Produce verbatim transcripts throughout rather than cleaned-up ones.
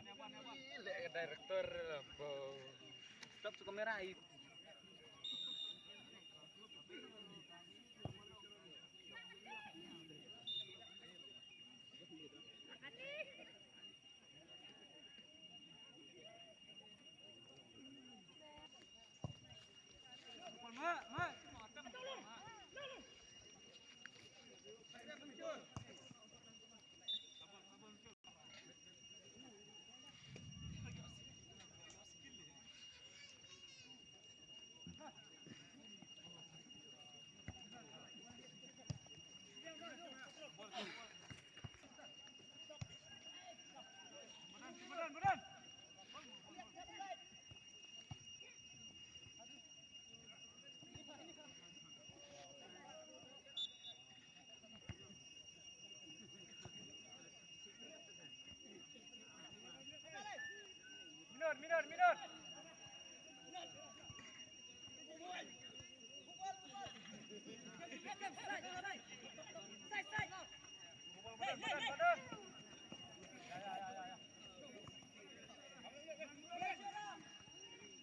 Ih, le director, bo. Stop su kamera, ih. Minor, minor, minor.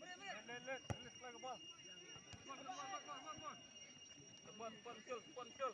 Let, let, let, let, let go ball. Come on, come on, come on, come on. Come on, come on, Phil, come on, Phil.